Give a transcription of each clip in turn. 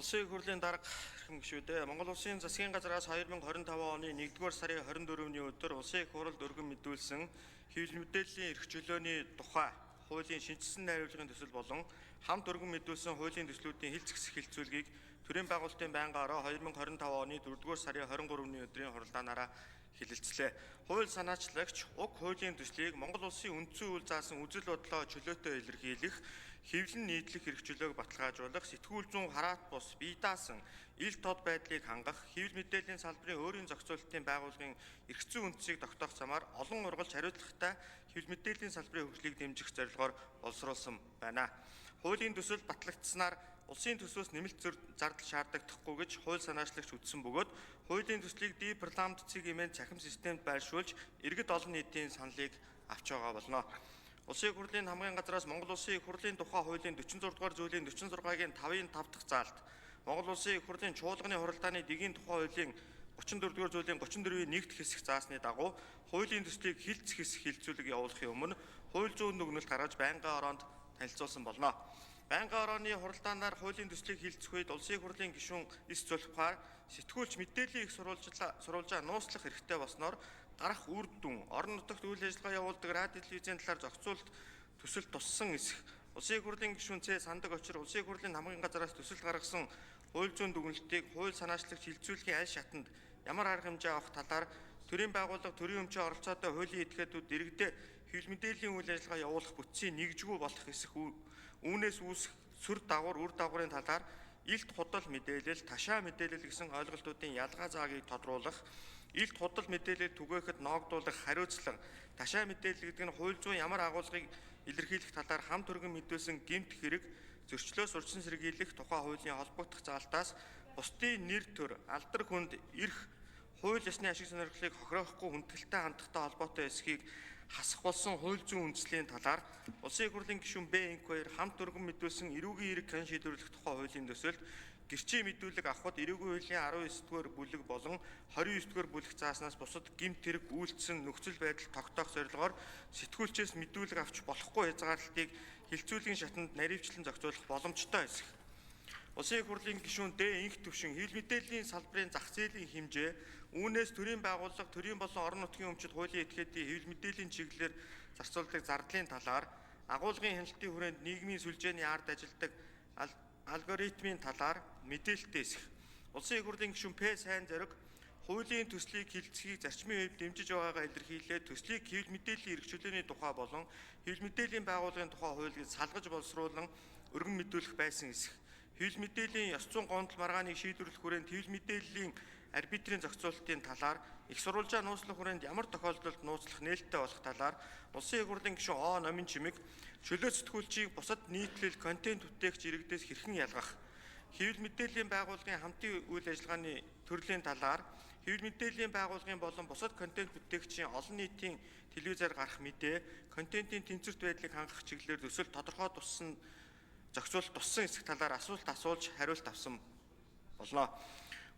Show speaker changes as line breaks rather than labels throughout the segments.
Улсын их хурлын дарга эрхэм гишүүдээ, Монгол Улсын засгийн газраас 2025 оны 1-р сарын 24-ний өдөр Улсын их хурлд өргөн мэдүүлсэн хэвлэл мэдээллийн эрх чөлөөний тухай хуулийн шинэчилсэн найруулгын төсөл болон хамт өргөн мэдүүлсэн хуулийн төслүүдийн хэлц хэсэг хэлэлцүүлгийг төрийн байгуулалтын байнгын ороо 2025 оны 4-р сарын 23-ны өдрийн хуралдаанаараа хэлэлцлээ. Хууль санаачлагч уг хуулийн төслийг Монгол Улсын үндсэн хууль заасан үзэл бодлоо чөлөөтэй илэрхийлэх, хэвлэн нийтлэх эрх чөлөөг баталгаажуулах, сэтгүүл зүйн хараат бус бие даасан ил тод байдлыг хангах, хэвлэл мэдээллийн салбарын өөрийн зохицуулалтын байгууллагын эрх зүйн үндсийг тогтоох замаар олон ургалж хариуцлагатай хэвлэл мэдээллийн салбарын хөгжлийг дэмжих зорилгоор боловсруулсан байна. Хуулийн төсөл батлагдсанаар улсын төсвөөс нэмэлт зардал шаардагдахгүй гэж хууль санаачлагч үзсэн бөгөөд хуулийн төслийг ди парламент цэг имэн цахим системд байршуулж иргэд олон нийтийн саналыг авч байгаа болно. Улсын их хурлын хамгийн газраас Монгол Улсын их хурлын тухай хуулийн 46 дугаар зүйлийн 46-гийн 5-ын 5 дахь заалт, Монгол Улсын их хурлын чуулганы хуралдааны дэгийн тухай хуулийн 34 дугаар зүйлийн 34-ийн 1 дахь хэсэг заасны дагуу хуулийн төслийг хэлц хэсэг хэлэлцүүлэг явуулахын өмнө хууль зүйн дүгнэлт гаргаж байнгын ороонд танилцуулсан болно. Байнгын орооны хуралдаанаар хуулийн төслийг хэлэлцэх үед Улсын их хурлын гишүүн Эс Зулфихар сэтгүүлч мэдээллийн их сурвалжаа нууцлах эрхтэй болсноор гарах үр дүн, орон нутагт үйл ажиллагаа явуулдаг радио телевизийн талаар зохицуулалт төсөл туссан эсэх. Улсын их хурлын гишүүн Ц Сандаг Очир Улсын их хурлын хамгийн газараас төсөл гаргасан хууль зүйн дүгнэлтийг хууль санаачлагч хэлэлцүүлэхийн аль шатанд ямар арга хэмжээ авах талаар төрийн байгууллага, төрийн өмчийн оролцоотой хуулийн этгээдүүд иргэдээ хэвлэл мэдээллийн үйл ажиллагаа явуулах бүтцийн нэгжгүй болох эсэх, үүнээс үүсэх сүр дагавар, үр дагаврын талаар илт худал мэдээлэл, ташаа мэдээлэл гэсэн ойлголтуудын ялгаа заагийг тодруулах, илт худал мэдээлэл түгээхэд ноогдуулах хариуцлага, ташаа мэдээлэл гэдэг нь хууль зүйн ямар агуулгыг илэрхийлэх талаар хамт өргөн мэдүүлсэн гэмт хэрэг, зөрчлөөс урьдчилан сэргийлэх тухай хуулийн холбогдох заалтаас бусдын нэр төр, алдар хүнд, эрх, хууль ёсны ашиг сонирхлыг хохироохгүй хүндэтгэлтэй хандахтай холбоотой эсхийг хасах болсон хууль зүйн үндслийн талаар Улсын их хурлын гишүүн Б. Инк2 хамт өргөн мэдүүлсэн эрүүгийн эрэг хэн шийдвэрлэх тухай хуулийн төсөлд гэрчийн мэдүүлэг авахд эрүүгийн хуулийн 19 дугаар бүлэг болон 29 дугаар бүлэг зааснаас бусад гэмт хэрэг үйлдсэн нөхцөл байдал тогтоох зорилгоор сэтгүүлчээс мэдүүлэг авч болохгүй хязгаарлалтыг хэлэлцүүлгийн шатанд наривчлан зохицуулах боломжтой эсэх. Улсын их хурлын гишүүн Д. Инх Төвшин хэвлэл мэдээллийн салбарын зах зээлийн хэмжээ, үүнээс төрийн байгууллага, төрийн болон орон нутгийн өмчид хуулийн этгээдийн хэвлэл мэдээллийн чиглэлээр зарцуулдаг зардлын талаар, агуулгын хяналтын хүрээнд нийгмийн сүлжээний ард ажилладаг алгоритмын талаар мэдээлэлтэй эсэх. Улсын их хурлын гишүүн П. Сайн Зориг хуулийн төслийг хэлэлцэхийг зарчмын хувьд дэмжиж байгаагаа илэрхийлээд төслийг хэвлэл мэдээллийн эрх чөлөөний тухай болон хэвлэл мэдээллийн байгууллагын тухай хуулийг салгаж боловсруулан өргөн мэдүүлэх байсан эсэх. Хэвлэл мэдээллийн ёс зүйн гомдол маргааныг шийдвэрлэх хүрээнд хэвлэл мэдээллийн арбитрийн зохицуулалтын талаар, их сурвалжаа нууцлах хүрээнд ямар тохиолдолд нууцлах нээлттэй болох талаар Улсын их хурлын гишүүн О. Номин Чимэг чөлөө сэтгүүлчийг бусад нийтлэл контент бүтээгч иргэдээс хэрхэн ялгах, хэвлэл мэдээллийн байгууллагын хамтын үйл ажиллагааны төрлийн талаар, хэвлэл мэдээллийн байгууллагын болон бусад контент бүтээгчийн олон нийтийн телевизээр гарах мэдээ, контентын тэнцвэрт байдлыг хангах чиглэлээр төсөл тодорхой туссан зохицуулалт туссан эсэх талаар асуулт асуулж хариулт авсан болно.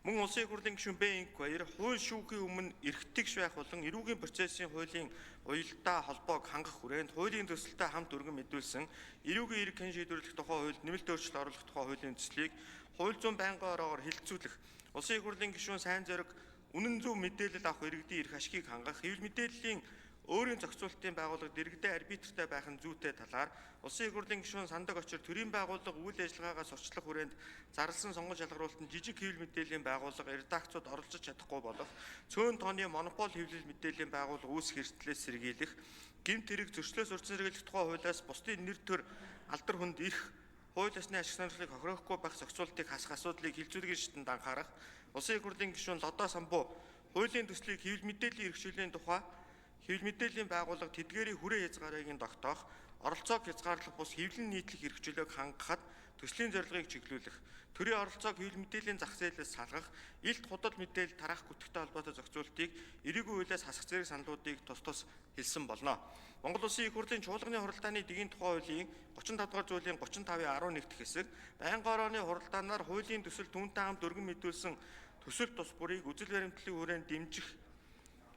Мөн Улсын их хурлын гишүүн Б. Инк2 хууль шүүхийн өмнө эрхтгш байх болон эрүүгийн процессын хуулийн уялдаа холбоог хангах хүрээнд хуулийн төсөлтэй хамт өргөн мэдүүлсэн эрүүгийн эрх хэн шийдвэрлэх тухай хуульд нэмэлт өөрчлөлт оруулах тухай хуулийн төслийг хууль зүйн байнгын ороогоор хэлэлцүүлэх. Улсын их хурлын гишүүн Сайн Зориг үнэн зөв мэдээлэл авах иргэдийн эрх ашигыг хангах, хэвлэл мэдээллийн өөрийн зохицуулалтын байгууллага дэргэдээ арбитртай байх нь зүйтэй талаар Улсын их хурлын гишүүн Сандаг Очир төрийн байгууллага үйл ажиллагаагаа сурчлах хүрээнд зарласан сонгон шалгаруулалтанд жижиг хэвлэл мэдээллийн байгууллага, редакцууд оролцож чадахгүй болох, цөөн тооны монопол хэвлэл мэдээллийн байгууллага үүсэх эрсдлээс сэргийлэх, гэмт хэрэг зөрчлөөс урьдчилан сэргийлэх тухай хуулиас бусдын нэр төр, алдар хүнд эрх, хууль ёсны ашиг сонирхлыг хохироохгүй байх зохицуултыг хасах асуудлыг хэлэлцүүлгийн шатанд анхаарах. Улсын их хурлын гишүүн Лодоо Самбуу хуулийн төслийг хэвлэл мэдээллийн эрх чөлөөний тухай хэвлэл мэдээллийн байгууллага тэдгээрийн хүрээ хязгаарыг нь тогтоох, оролцоог хязгаарлах бус хэвлэн нийтлэх эрх чөлөөг хангахад төслийн зорилгыг чиглүүлэх, төрийн оролцоог хэвлэл мэдээллийн зах зээлээс салгах, илт худал мэдээлэл тараах гүтгэтэй холбоотой зохицуултыг эрүүгийн хуулиас хасах зэрэг саналуудыг тус тус хэлсэн болно. Монгол Улсын их хурлын чуулганы хуралдааны дэгийн тухай хуулийн 35 дугаар зүйлийн 35-ын 11 дахь хэсэг, байнгын орооны хуралдаанаар хуулийн төсөл түүнтэй хамт өргөн мэдүүлсэн төсөл тус бүрийг үзэл баримтлалын хүрээнд дэмжих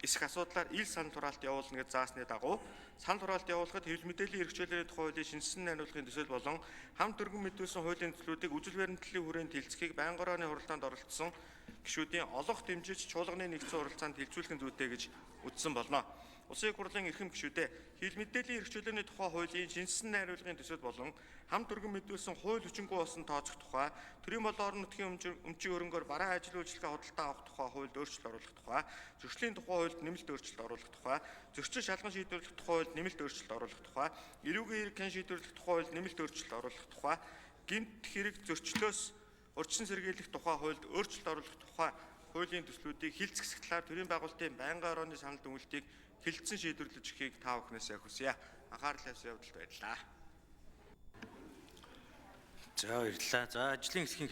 эсэх асуудлаар ил санал хураалт явуулна гэж заасны дагуу санал хураалт явуулахад хэвлэл мэдээллийн эрх чөлөөний тухай хуулийн шинэчилсэн найруулгын төсөл болон хамт өргөн мэдүүлсэн хуулийн төслүүдийг үзэл баримтлалын хүрээнд хэлцэхийг байнгын орооны хуралдаанд оролцсон гишүүдийн олох дэмжиж чуулганы нэгдсэн хуралцаанд хэлцүүлэх нь зүйтэй гэж үзсэн болно. Улсын их хурлын эрхэм гишүүдээ, хэвлэл мэдээллийн эрх чөлөөний тухай хуулийн шинэчилсэн найруулгын төсөл болон хамт өргөн мэдүүлсэн хууль хүчингүй болсон тооцох тухай, төрийн болон орон нутгийн өмчийн хөрөнгөөр бараан ажил үйлчилгээ худалдаа авах тухай хуульд өөрчлөлт оруулах тухай, зөрчлийн тухай хуульд нэмэлт өөрчлөлт оруулах тухай, зөрчил шалган шийдвэрлэх тухай хуульд нэмэлт өөрчлөлт оруулах тухай, эрүүгийн хэрэг хэн шийдвэрлэх тухай хуульд нэмэлт өөрчлөлт оруулах тухай, гэмт хэрэг зөрчлөөс урьдчилан сэргийлэх тухай хуульд өөрчлөлт оруулах тухай хуулийн төслүүдийг хилцэх хэсэг талаар төрийн байгуулалтын байнгын орооны санал дүгнэлтийг хэлэлцэн шийдвэрлэж өгөхийг та бүхнээсээ хүсье. Анхаарал тавьсан явдалд баярлалаа.
За, баярлалаа. За, ажлын хэсгийн